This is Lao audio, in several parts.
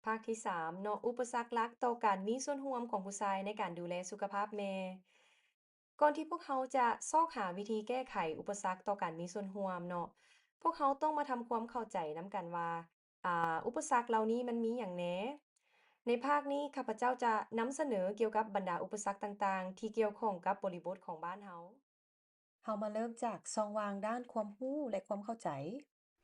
ພາກທີສາມເນາະ, ອຸປະສັກຫຼັກຕໍ່ການມີສ່ວນຮ່ວມຂອງຜູ້ຊາຍໃນການດູແລສຸຂະພາບແມ່. ກ່ອນທີ່ພວກເຮົາຈະຊອກຫາວິທີແກ້ໄຂອຸປະສັກຕໍ່ການມີສ່ວນຮ່ວມເນາະ, ພວກເຮົາຕ້ອງມາທຳຄວາມເຂົ້າໃຈນຳກັນວ່າ ອາ ອຸປະສັກເຫຼົ່ານີ້ມັນມີຫຍັງແດ່? ໃນພາກນີ້ ຂ້າພະເຈົ້າຈະນຳສະເໜີກ່ຽວກັບບັນດາອຸປະສັກຕ່າງໆ ທີ່ກ່ຽວຂ້ອງກັບບໍລິບົດຂອງບ້ານເຮົາ. ເຮົາມາເລີ່ມຈາກຊ່ອງວ່າງດ້ານຄວາມຮູ້ ແລະ ຄວາມເຂົ້າໃຈ.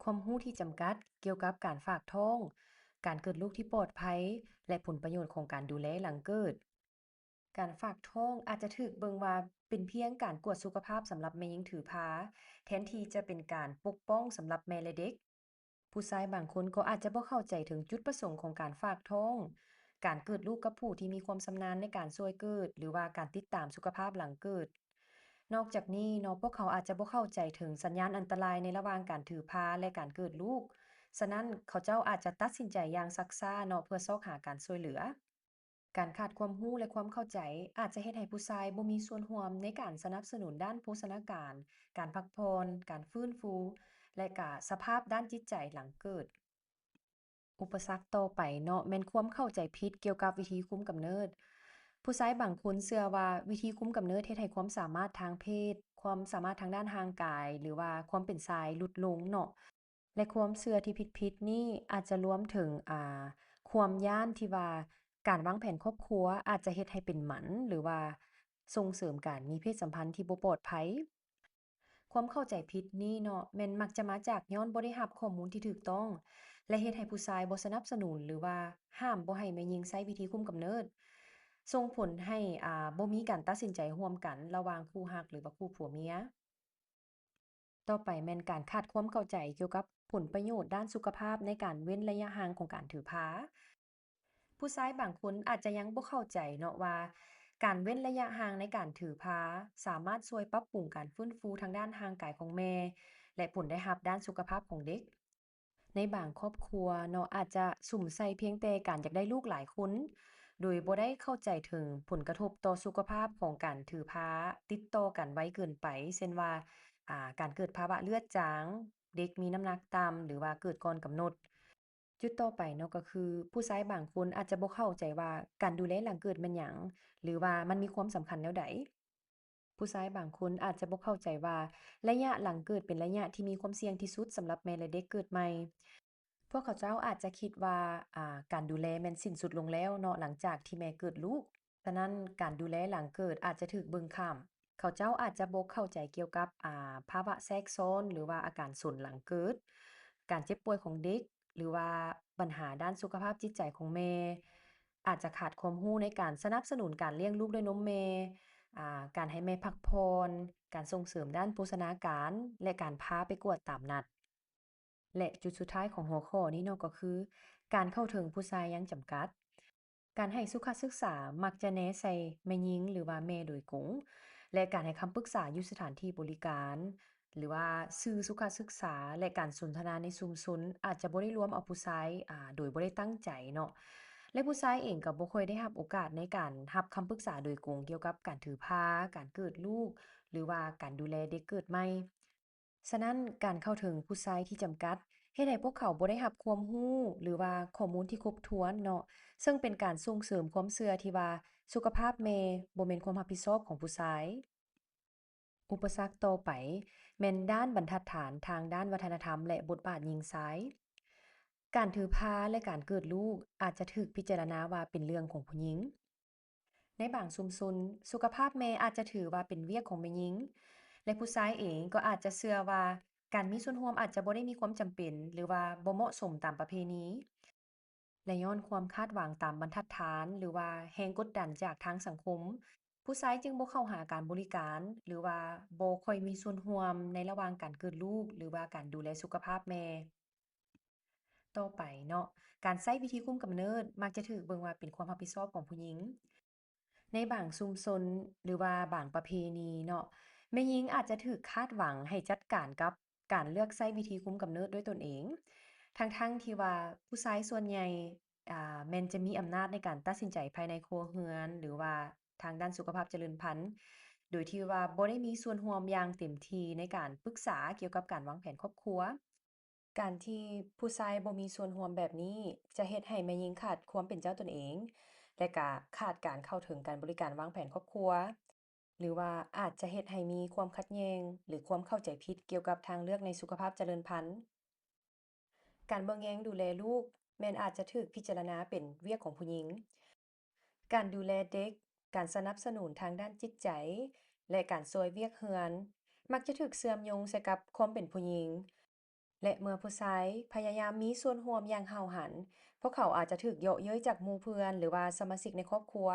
ຄວາມຮູ້ທີ່ຈຳກັດກ່ຽວກັບການຝາກທ້ອງ, ການເກີດລູກທີ່ປອດໄພ ແລະ ຜົນປະໂຫຍດຂອງການດູແລຫຼັງເກີດ. ການຝາກທ້ອງອາດຈະຖືກເບິ່ງວ່າເປັນພຽງການກວດສຸຂະພາບສຳລັບແມ່ຍິງຖືພາ, ແທນທີ່ຈະເປັນການປົກປ້ອງສຳລັບແມ່ ແລະ ເດັກ. ຜູ້ຊາຍບາງຄົນກໍອາດຈະບໍ່ເຂົ້າໃຈເຖິງຈຸດປະສົງຂອງການຝາກທ້ອງ, ການເກີດລູກກັບຜູ້ທີ່ມີຄວາມຊຳນານໃນການຊ່ວຍເກີດ ຫຼືວ່າການຕິດຕາມສຸຂະພາບຫຼັງເກີດ. ນອກຈາກນີ້ເນາະ, ພວກເຂົາອາດຈະບໍ່ເຂົ້າໃຈເຖິງສັນຍານອັນຕະລາຍໃນລະຫວ່າງການຖືພາ ແລະ ການເກີດລູກ. ສະນັ້ນ, ເຂົາເຈົ້າອາດຈະຕັດສິນໃຈຢ່າງຊັກຊ້າເນາະ ເພື່ອຊອກຫາການຊ່ວຍເຫຼືອ. ການຂາດຄວາມຮູ້ ແລະ ຄວາມເຂົ້າໃຈ ອາດຈະເຮັດໃຫ້ຜູ້ຊາຍບໍ່ມີສ່ວນຮ່ວມໃນການສະໜັບສະໜູນດ້ານໂພຊະນາການ, ການພັກຜ່ອນ, ການຟື້ນຟູ ແລະ ກະສະພາບດ້ານຈິດໃຈຫຼັງເກີດ. ອຸປະສັກຕໍ່ໄປເນາະ ແມ່ນຄວາມເຂົ້າໃຈຜິດກ່ຽວກັບວິທີຄຸມກຳເນີດ. ຜູ້ຊາຍບາງຄົນເຊື່ອວ່າວິທີຄຸມກຳເນີດເຮັດໃຫ້ຄວາມສາມາດທາງເພດ, ຄວາມສາມາດທາງດ້ານຮ່າງກາຍ ຫຼືວ່າຄວາມເປັນຊາຍຫຼຸດລົງເນາະ. ແລະ ຄວາມເຊື່ອທີ່ຜິດໆນີ້ອາດຈະລວມເຖິງ ອາ ຄວາມຢ້ານທີ່ວ່າການວາງແຜນຄອບຄົວອາດຈະເຮັດໃຫ້ເປັນໝັນ ຫຼືວ່າສົ່ງເສີມການມີເພດສຳພັນທີ່ບໍ່ປອດໄພ. ຄວາມເຂົ້າໃຈຜິດນີ້ເນາະ ແມ່ນມັກຈະມາຈາກຍ້ອນບໍ່ໄດ້ຮັບຂໍ້ມູນທີ່ຖືກຕ້ອງ ແລະ ເຮັດໃຫ້ຜູ້ຊາຍບໍ່ສະໜັບສະໜູນ ຫຼືວ່າຫ້າມບໍ່ໃຫ້ແມ່ຍິງໃຊ້ວິທີຄຸມກຳເນີດ, ສົ່ງຜົນໃຫ້ ອາ ບໍ່ມີການຕັດສິນໃຈຮ່ວມກັນລະຫວ່າງຄູ່ຮັກ ຫຼືວ່າຄູ່ຜົວເມຍ. ຕໍ່ໄປແມ່ນການຂາດຄວາມເຂົ້າໃຈກ່ຽວກັບຜົນປະໂຫຍດດ້ານສຸຂະພາບໃນການເວັ້ນໄລຍະຫ່າງຂອງການຖືພາ. ຜູ້ຊາຍບາງຄົນອາດຈະຍັງບໍ່ເຂົ້າໃຈເນາະວ່າ ການເວັ້ນໄລຍະຫ່າງໃນການຖືພາ ສາມາດຊ່ວຍປັບປຸງການຟື້ນຟູທາງດ້ານຮ່າງກາຍຂອງແມ່ ແລະ ຜົນໄດ້ຮັບດ້ານສຸຂະພາບຂອງເດັກ. ໃນບາງຄອບຄົວເນາະ ອາດຈະສຸມໃສ່ພຽງແຕ່ການຢາກໄດ້ລູກຫຼາຍຄົນ ໂດຍບໍ່ໄດ້ເຂົ້າໃຈເຖິງຜົນກະທົບຕໍ່ສຸຂະພາບຂອງການຖືພາຕິດຕໍ່ກັນໄວເກີນໄປ, ເຊັ່ນວ່າ ອາ ການເກີດພາວະເລືອດຈາງ, ເດັກມີນ້ຳໜັກຕ່ຳ ຫຼືວ່າເກີດກ່ອນກຳນົດ. ຈຸດຕໍ່ໄປເນາະ ກໍຄືຜູ້ຊາຍບາງຄົນອາດຈະບໍ່ເຂົ້າໃຈວ່າການດູແລຫຼັງເກີດແມ່ນຫຍັງ ຫຼືວ່າມັນມີຄວາມສຳຄັນແນວໃດ. ຜູ້ຊາຍບາງຄົນອາດຈະບໍ່ເຂົ້າໃຈວ່າໄລຍະຫຼັງເກີດເປັນໄລຍະທີ່ມີຄວາມສ່ຽງທີ່ສຸດສຳລັບແມ່ ແລະ ເດັກເກີດໃໝ່. ພວກເຂົາເຈົ້າອາດຈະຄິດວ່າ ອາ ການດູແລແມ່ນສິ້ນສຸດລົງແລ້ວເນາະ ຫຼັງຈາກທີ່ແມ່ເກີດລູກ. ສະນັ້ນ ການດູແລຫຼັງເກີດອາດຈະຖືກເບິ່ງຂ້າມ. ເຂົາເຈົ້າອາດຈະບໍ່ເຂົ້າໃຈກ່ຽວກັບ ອາ ພາວະແຊກຊ້ອນ ຫຼືວ່າອາການສົນຫຼັງເກີດ, ການເຈັບປ່ວຍຂອງເດັກ ຫຼືວ່າບັນຫາດ້ານສຸຂະພາບຈິດໃຈຂອງແມ່, ອາດຈະຂາດຄວາມຮູ້ໃນການສະໜັບສະໜູນການລ້ຽງລູກດ້ວຍນົມແມ່, ອາ ການໃຫ້ແມ່ພັກຜ່ອນ, ການສົ່ງເສີມດ້ານໂພຊະນາການ ແລະ ການພາໄປກວດຕາມນັດ. ແລະ ຈຸດສຸດທ້າຍຂອງຫົວຂໍ້ນີ້ເນາະ ກໍຄື ການເຂົ້າເຖິງຜູ້ຊາຍຍັງຈຳກັດ. ການໃຫ້ສຸຂະສຶກສາມັກຈະແນໃສ່ແມ່ຍິງ ຫຼືວ່າແມ່ໂດຍກົງ ແລະ ການໃຫ້ຄຳປຶກສາຢູ່ສະຖານທີ່ບໍລິການ ຫຼືວ່າສື່ສຸຂະສຶກສາ ແລະ ການສົນທະນາໃນຊຸມຊົນ ອາດຈະບໍ່ໄດ້ລວມເອົາຜູ້ຊາຍ ອາ ໂດຍບໍ່ໄດ້ຕັ້ງໃຈເນາະ ແລະ ຜູ້ຊາຍເອງກໍບໍ່ຄ່ອຍໄດ້ຮັບໂອກາດໃນການຮັບຄຳປຶກສາໂດຍກົງກ່ຽວກັບການຖືພາ, ການເກີດລູກ ຫຼືວ່າການດູແລເດັກເກີດໃໝ່. ສະນັ້ນ ການເຂົ້າເຖິງຜູ້ຊາຍທີ່ຈຳກັດ ເຮັດໃຫ້ພວກເຂົາບໍ່ໄດ້ຮັບຄວາມຮູ້ ຫຼືວ່າຂໍ້ມູນທີ່ຄົບຖ້ວນເນາະ, ເຊິ່ງເປັນການສົ່ງເສີມຄວາມເຊື່ອທີ່ວ່າສຸຂະພາບແມ່ບໍ່ແມ່ນຄວາມຮັບຜິດຊອບຂອງຜູ້ຊາຍ. ອຸປະສັກຕໍ່ໄປແມ່ນດ້ານບັນທັດຖານທາງດ້ານວັດທະນະທຳ ແລະ ບົດບາດຍິງຊາຍ. ການຖືພາ ແລະ ການເກີດລູກອາດຈະຖືກພິຈາລະນາວ່າເປັນເລື່ອງຂອງຜູ້ຍິງ. ໃນບາງຊຸມຊົນ, ສຸຂະພາບແມ່ອາດຈະຖືວ່າເປັນວຽກຂອງແມ່ຍິງ ແລະ ຜູ້ຊາຍເອງກໍອາດຈະເຊື່ອວ່າການມີສ່ວນຮ່ວມອາດຈະບໍ່ໄດ້ມີຄວາມຈຳເປັນ ຫຼືວ່າບໍ່ເໝາະສົມຕາມປະເພນີ. ແລະ ຍ້ອນຄວາມຄາດຫວັງຕາມບັນທັດຖານ ຫຼືວ່າແຮງກົດດັນຈາກທາງສັງຄົມ, ຜູ້ຊາຍຈຶ່ງບໍ່ເຂົ້າຫາການບໍລິການ ຫຼືວ່າບໍ່ຄ່ອຍມີສ່ວນຮ່ວມໃນລະຫວ່າງການເກີດລູກ ຫຼືວ່າການດູແລສຸຂະພາບແມ່. ຕໍ່ໄປເນາະ, ການໃຊ້ວິທີຄຸມກຳເນີດມັກຈະຖືກເບິ່ງວ່າເປັນຄວາມຮັບຜິດຊອບຂອງຜູ້ຍິງ. ໃນບາງຊຸມຊົນ ຫຼືວ່າບາງປະເພນີເນາະ, ແມ່ຍິງອາດຈະຖືກຄາດຫວັງໃຫ້ຈັດການກັບການເລືອກໃຊ້ວິທີຄຸມກຳເນີດດ້ວຍຕົນເອງ, ທັງໆທີ່ວ່າຜູ້ຊາຍສ່ວນໃຫຍ່ ອາ ແມ່ນຈະມີອຳນາດໃນການຕັດສິນໃຈພາຍໃນຄົວເຮືອນ ຫຼືວ່າທາງດ້ານສຸຂະພາບຈະເລີນພັນ, ໂດຍທີ່ວ່າບໍ່ໄດ້ມີສ່ວນຮ່ວມຢ່າງເຕັມທີ່ໃນການປຶກສາກ່ຽວກັບການວາງແຜນຄອບຄົວ. ການທີ່ຜູ້ຊາຍບໍ່ມີສ່ວນຮ່ວມແບບນີ້ ຈະເຮັດໃຫ້ແມ່ຍິງຂາດຄວາມເປັນເຈົ້າຕົນເອງ ແລະ ກະຂາດການເຂົ້າເຖິງການບໍລິການວາງແຜນຄອບຄົວ ຫຼືວ່າອາດຈະເຮັດໃຫ້ມີຄວາມຂັດແຍ່ງ ຫຼື ຄວາມເຂົ້າໃຈຜິດກ່ຽວກັບທາງເລືອກໃນສຸຂະພາບຈະເລີນພັນ. ການເບິ່ງແຍງດູແລລູກແມ່ນອາດຈະຖືກພິຈາລະນາເປັນວຽກຂອງຜູ້ຍິງ. ການດູແລເດັກ, ການສະໜັບສະໜູນທາງດ້ານຈິດໃຈ ແລະ ການຊ່ວຍວຽກເຮືອນ ມັກຈະຖືກເຊື່ອມໂຍງໃສ່ກັບຄວາມເປັນຜູ້ຍິງ ແລະ ເມື່ອຜູ້ຊາຍພະຍາຍາມມີສ່ວນຮ່ວມຢ່າງຫ້າວຫັນ, ພວກເຂົາອາດຈະຖືກເຍາະເຍີ້ຍຈາກໝູ່ເພື່ອນ ຫຼືວ່າສະມາຊິກໃນຄອບຄົວ.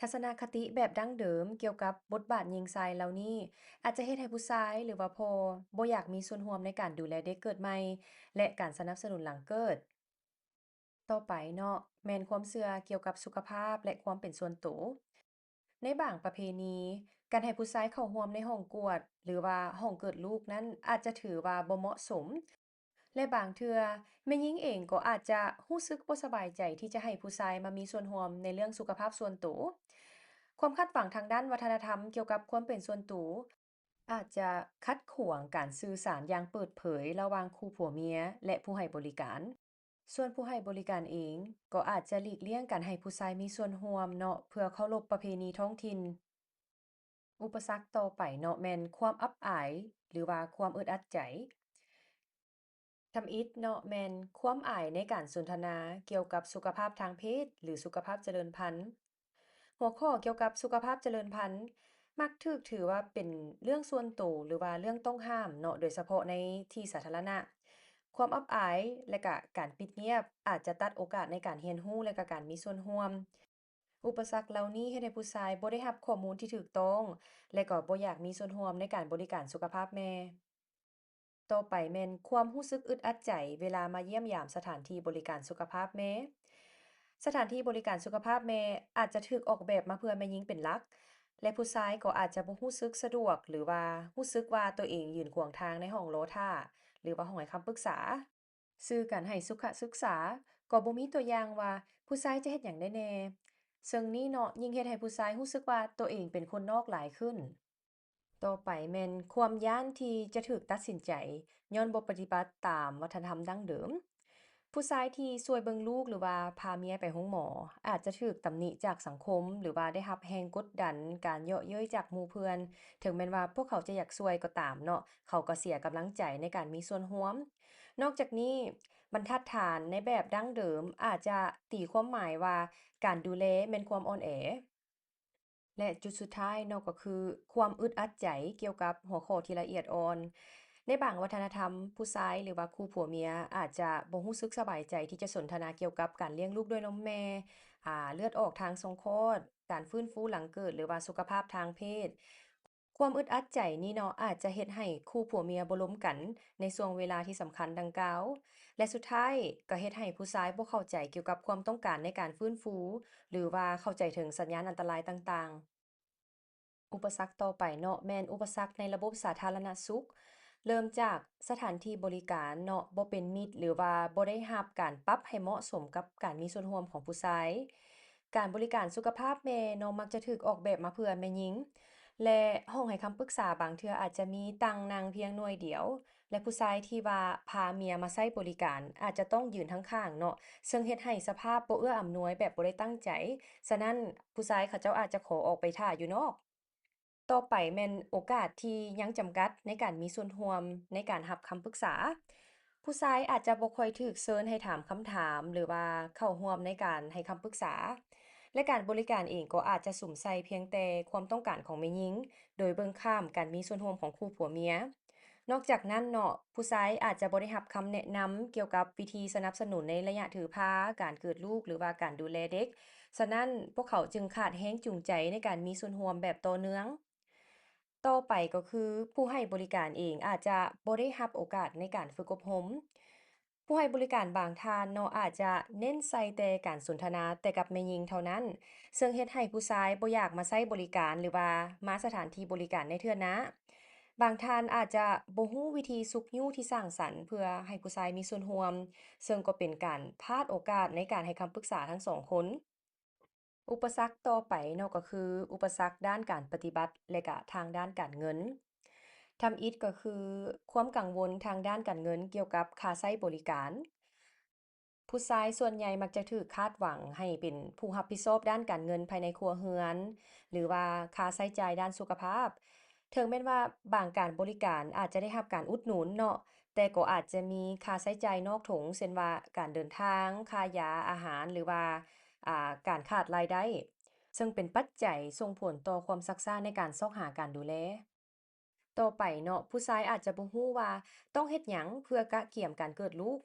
ທັດສະນະຄະຕິແບບດັ້ງເດີມກ່ຽວກັບບົດບາດຍິງຊາຍເຫຼົ່ານີ້ ອາດຈະເຮັດໃຫ້ຜູ້ຊາຍ ຫຼືວ່າພໍ່ ບໍ່ຢາກມີສ່ວນຮ່ວມໃນການດູແລເດັກເກີດໃໝ່ ແລະ ການສະໜັບສະໜູນຫຼັງເກີດ. ຕໍ່ໄປເນາະ ແມ່ນຄວາມເຊື່ອກ່ຽວກັບສຸຂະພາບ ແລະ ຄວາມເປັນສ່ວນໂຕ. ໃນບາງປະເພນີ, ການໃຫ້ຜູ້ຊາຍເຂົ້າຮ່ວມໃນຫ້ອງກວດ ຫຼືວ່າຫ້ອງເກີດລູກນັ້ນ ອາດຈະຖືວ່າບໍ່ເໝາະສົມ ແລະ ບາງເທື່ອ ແມ່ຍິງເອງກໍອາດຈະຮູ້ສຶກບໍ່ສະບາຍໃຈທີ່ຈະໃຫ້ຜູ້ຊາຍມາມີສ່ວນຮ່ວມໃນເລື່ອງສຸຂະພາບສ່ວນໂຕ. ຄວາມຄາດຫວັງທາງດ້ານວັດທະນະທຳກ່ຽວກັບຄວາມເປັນສ່ວນໂຕ ອາດຈະຂັດຂວາງການສື່ສານຢ່າງເປີດເຜີຍລະຫວ່າງຄູ່ຜົວເມຍ ແລະ ຜູ້ໃຫ້ບໍລິການ. ສ່ວນຜູ້ໃຫ້ບໍລິການເອງກໍອາດຈະຫຼີກລ້ຽງການໃຫ້ຜູ້ຊາຍມີສ່ວນຮ່ວມເນາະ ເພື່ອເຄົາລົບປະເພນີທ້ອງຖິ່ນ. ອຸປະສັກຕໍ່ໄປເນາະ ແມ່ນຄວາມອັບອາຍ ຫຼືວ່າຄວາມອຶດອັດໃຈ. ທຳອິດເນາະ ແມ່ນຄວາມອາຍໃນການສົນທະນາກ່ຽວກັບສຸຂະພາບທາງເພດ ຫຼື ສຸຂະພາບຈະເລີນພັນ. ຫົວຂໍ້ກ່ຽວກັບສຸຂະພາບຈະເລີນພັນ ມັກຖືກຖືວ່າເປັນເລື່ອງສ່ວນໂຕ ຫຼືວ່າເລື່ອງຕ້ອງຫ້າມເນາະ ໂດຍສະເພາະໃນທີ່ສາທາລະນະ. ຄວາມອັບອາຍ ແລະ ກະການປິດງຽບ ອາດຈະຕັດໂອກາດໃນການຮຽນຮູ້ ແລະ ກະການມີສ່ວນຮ່ວມ. ອຸປະສັກເຫຼົ່ານີ້ເຮັດໃຫ້ຜູ້ຊາຍບໍ່ໄດ້ຮັບຂໍ້ມູນທີ່ຖືກຕ້ອງ ແລະ ກໍບໍ່ຢາກມີສ່ວນຮ່ວມໃນການບໍລິການສຸຂະພາບແມ່. ຕໍ່ໄປແມ່ນຄວາມຮູ້ສຶກອຶດອັດໃຈເວລາມາຢ້ຽມຢາມສະຖານທີ່ບໍລິການສຸຂະພາບແມ່. ສະຖານທີ່ບໍລິການສຸຂະພາບແມ່ອາດຈະຖືກອອກແບບມາເພື່ອແມ່ຍິງເປັນຫຼັກ ແລະ ຜູ້ຊາຍກໍອາດຈະບໍ່ຮູ້ສຶກສະດວກ ຫຼືວ່າຮູ້ສຶກວ່າຕົວເອງຢືນຂວາງທາງໃນຫ້ອງລໍຖ້າ ຫຼືວ່າຫ້ອງໃຫ້ຄຳປຶກສາ. ສື່ການໃຫ້ສຸຂະສຶກສາກໍບໍ່ມີຕົວຢ່າງວ່າຜູ້ຊາຍຈະເຮັດຫຍັງໄດ້ແດ່, ເຊິ່ງນີ້ເນາະ ຍິ່ງເຮັດໃຫ້ຜູ້ຊາຍຮູ້ສຶກວ່າຕົວເອງເປັນຄົນນອກຫຼາຍຂຶ້ນ. ຕໍ່ໄປແມ່ນຄວາມຢ້ານທີ່ຈະຖືກຕັດສິນໃຈຍ້ອນບໍ່ປະຕິບັດຕາມວັດທະນະທຳດັ້ງເດີມ. ຜູ້ຊາຍທີ່ຊ່ວຍເບິ່ງລູກ ຫຼືວ່າພາເມຍໄປໂຮງໝໍ ອາດຈະຖືກຕຳໜິຈາກສັງຄົມ ຫຼືວ່າໄດ້ຮັບແຮງກົດດັນ, ການເຍາະເຍີ້ຍຈາກໝູ່ເພື່ອນ, ເຖິງແມ່ນວ່າພວກເຂົາຈະຢາກຊ່ວຍກໍຕາມເນາະ, ເຂົາກໍເສຍກຳລັງໃຈໃນການມີສ່ວນຮ່ວມ. ນອກຈາກນີ້, ບັນທັດຖານໃນແບບດັ້ງເດີມອາດຈະຕີຄວາມໝາຍວ່າການດູແລແມ່ນຄວາມອ່ອນແອ. ແລະ ຈຸດສຸດທ້າຍເນາະ ກໍຄືຄວາມອຶດອັດໃຈກ່ຽວກັບຫົວຂໍ້ທີ່ລະອຽດອ່ອນ. ໃນບາງວັດທະນະທຳ, ຜູ້ຊາຍ ຫຼືວ່າຄູ່ຜົວເມຍ ອາດຈະບໍ່ຮູ້ສຶກສະບາຍໃຈທີ່ຈະສົນທະນາກ່ຽວກັບການລ້ຽງລູກດ້ວຍນົມແມ່, ອາ, ເລືອດອອກທາງຊ່ອງຄອດ, ການຟື້ນຟູຫຼັງເກີດ ຫຼືວ່າສຸຂະພາບທາງເພດ. ຄວາມອຶດອັດໃຈນີ້ເນາະ ອາດຈະເຮັດໃຫ້ຄູ່ຜົວເມຍບໍ່ລົມກັນໃນຊ່ວງເວລາທີ່ສຳຄັນດັ່ງກ່າວ ແລະ ສຸດທ້າຍກໍເຮັດໃຫ້ຜູ້ຊາຍບໍ່ເຂົ້າໃຈກ່ຽວກັບຄວາມຕ້ອງການໃນການຟື້ນຟູ ຫຼືວ່າເຂົ້າໃຈເຖິງສັນຍານອັນຕະລາຍຕ່າງໆ. ອຸປະສັກຕໍ່ໄປເນາະ ແມ່ນອຸປະສັກໃນລະບົບສາທາລະນະສຸກ, ເລີ່ມຈາກສະຖານທີ່ບໍລິການເນາະ ບໍ່ເປັນມິດ ຫຼືວ່າບໍ່ໄດ້ຮັບການປັບໃຫ້ເໝາະສົມກັບການມີສ່ວນຮ່ວມຂອງຜູ້ຊາຍ. ການບໍລິການສຸຂະພາບແມ່ເນາະ ມັກຈະຖືກອອກແບບມາເພື່ອແມ່ຍິງ ແລະ ຫ້ອງໃຫ້ຄຳປຶກສາບາງເທື່ອອາດຈະມີຕັ່ງນັ່ງພຽງໜ່ວຍດຽວ ແລະ ຜູ້ຊາຍທີ່ວ່າພາເມຍມາໃຊ້ບໍລິການອາດຈະຕ້ອງຢືນທາງຂ້າງເນາະ ເຊິ່ງເຮັດໃຫ້ສະພາບບໍ່ເອື້ອອຳນວຍແບບບໍ່ໄດ້ຕັ້ງໃຈ, ສະນັ້ນ ຜູ້ຊາຍເຂົາເຈົ້າອາດຈະຂໍອອກໄປຖ້າຢູ່ນອກ. ຕໍ່ໄປແມ່ນໂອກາດທີ່ຍັງຈຳກັດໃນການມີສ່ວນຮ່ວມໃນການຮັບຄຳປຶກສາ. ຜູ້ຊາຍອາດຈະບໍ່ຄ່ອຍຖືກເຊີນໃຫ້ຖາມຄຳຖາມ ຫຼືວ່າເຂົ້າຮ່ວມໃນການໃຫ້ຄຳປຶກສາ ແລະ ການບໍລິການເອງກໍອາດຈະສຸມໃສ່ພຽງແຕ່ຄວາມຕ້ອງການຂອງແມ່ຍິງ ໂດຍເບິ່ງຂ້າມການມີສ່ວນຮ່ວມຂອງຄູ່ຜົວເມຍ. ນອກຈາກນັ້ນເນາະ, ຜູ້ຊາຍອາດຈະບໍ່ໄດ້ຮັບຄຳແນະນຳກ່ຽວກັບວິທີສະໜັບສະໜູນໃນໄລຍະຖືພາ, ການເກີດລູກ ຫຼືວ່າການດູແລເດັກ. ສະນັ້ນ, ພວກເຂົາຈຶ່ງຂາດແຮງຈູງໃຈໃນການມີສ່ວນຮ່ວມແບບຕໍ່ເນື່ອງ. ຕໍ່ໄປກໍຄື ຜູ້ໃຫ້ບໍລິການເອງອາດຈະບໍ່ໄດ້ຮັບໂອກາດໃນການຝຶກອົບຮົມ. ຜູ້ໃຫ້ບໍລິການບາງທ່ານເນາະ ອາດຈະເນັ້ນໃສ່ແຕ່ການສົນທະນາແຕ່ກັບແມ່ຍິງເທົ່ານັ້ນ, ເຊິ່ງເຮັດໃຫ້ຜູ້ຊາຍບໍ່ຢາກມາໃຊ້ບໍລິການ ຫຼືວ່າມາສະຖານທີ່ບໍລິການໃນເທື່ອໜ້າ. ບາງທ່ານອາດຈະບໍ່ຮູ້ວິທີຊຸກຍູ້ທີ່ສ້າງສັນເພື່ອໃຫ້ຜູ້ຊາຍມີສ່ວນຮ່ວມ, ເຊິ່ງກໍເປັນການພາດໂອກາດໃນການໃຫ້ຄຳປຶກສາທັງສອງຄົນ. ອຸປະສັກຕໍ່ໄປເນາະ ກໍຄືອຸປະສັກດ້ານການປະຕິບັດ ແລະ ກະທາງດ້ານການເງິນ. ທຳອິດກໍຄືຄວາມກັງວົນທາງດ້ານການເງິນກ່ຽວກັບຄ່າໃຊ້ບໍລິການ. ຜູ້ຊາຍສ່ວນໃຫຍ່ມັກຈະຖືກຄາດຫວັງໃຫ້ເປັນຜູ້ຮັບຜິດຊອບດ້ານການເງິນພາຍໃນຄົວເຮືອນ ຫຼືວ່າຄ່າໃຊ້ຈ່າຍດ້ານສຸຂະພາບ. ເຖິງແມ່ນວ່າບາງການບໍລິການອາດຈະໄດ້ຮັບການອຸດໜູນເນາະ, ແຕ່ກໍອາດຈະມີຄ່າໃຊ້ຈ່າຍນອກຖົງ ເຊັ່ນວ່າການເດີນທາງ, ຄ່າຢາ, ອາຫານ ຫຼືວ່າ ອາ ການຂາດລາຍໄດ້, ເຊິ່ງເປັນປັດໄຈສົ່ງຜົນຕໍ່ຄວາມຊັກຊ້າໃນການຊອກຫາການດູແລ. ຕໍ່ໄປເນາະ, ຜູ້ຊາຍອາດຈະບໍ່ຮູ້ວ່າຕ້ອງເຮັດຫຍັງເພື່ອກະກຽມການເກີດລູກ.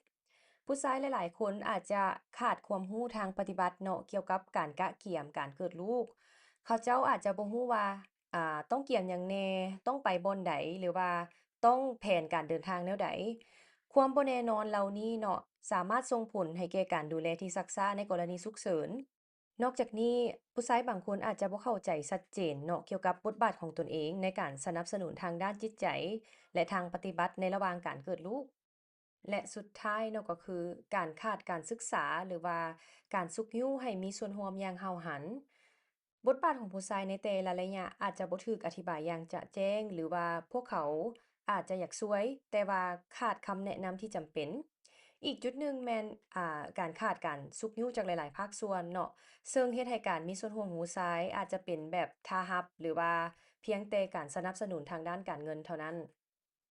ຜູ້ຊາຍຫຼາຍໆຄົນອາດຈະຂາດຄວາມຮູ້ທາງປະຕິບັດເນາະ ກ່ຽວກັບການກະກຽມການເກີດລູກ. ເຂົາເຈົ້າອາດຈະບໍ່ຮູ້ວ່າ ອາ ຕ້ອງກຽມຫຍັງແດ່, ຕ້ອງໄປບ່ອນໃດ ຫຼືວ່າຕ້ອງແຜນການເດີນທາງແນວໃດ. ຄວາມບໍ່ແນ່ນອນເຫຼົ່ານີ້ເນາະ ສາມາດສົ່ງຜົນໃຫ້ແກ່ການດູແລທີ່ຊັກຊ້າໃນກໍລະນີສຸກເສີນ. ນອກຈາກນີ້, ຜູ້ຊາຍບາງຄົນອາດຈະບໍ່ເຂົ້າໃຈຊັດເຈນເນາະ ກ່ຽວກັບບົດບາດຂອງຕົນເອງໃນການສະໜັບສະໜູນທາງດ້ານຈິດໃຈ ແລະ ທາງປະຕິບັດໃນລະຫວ່າງການເກີດລູກ. ແລະ ສຸດທ້າຍເນາະ ກໍຄືການຂາດການສຶກສາ ຫຼືວ່າການຊຸກຍູ້ໃຫ້ມີສ່ວນຮ່ວມຢ່າງຫ້າວຫັນ. ບົດບາດຂອງຜູ້ຊາຍໃນແຕ່ລະໄລຍະອາດຈະບໍ່ຖືກອະທິບາຍຢ່າງຈະແຈ້ງ ຫຼືວ່າພວກເຂົາອາດຈະຢາກຊ່ວຍ ແຕ່ວ່າຂາດຄຳແນະນຳທີ່ຈຳເປັນ. ອີກຈຸດໜຶ່ງແມ່ນ ອາ ການຂາດການຊຸກຍູ້ຈາກຫຼາຍໆພາກສ່ວນເນາະ, ເຊິ່ງເຮັດໃຫ້ການມີສ່ວນຮ່ວມຂອງຜູ້ຊາຍອາດຈະເປັນແບບທ່າຮັບ ຫຼືວ່າພຽງແຕ່ການສະໜັບສະໜູນທາງດ້ານການເງິນເທົ່ານັ້ນ.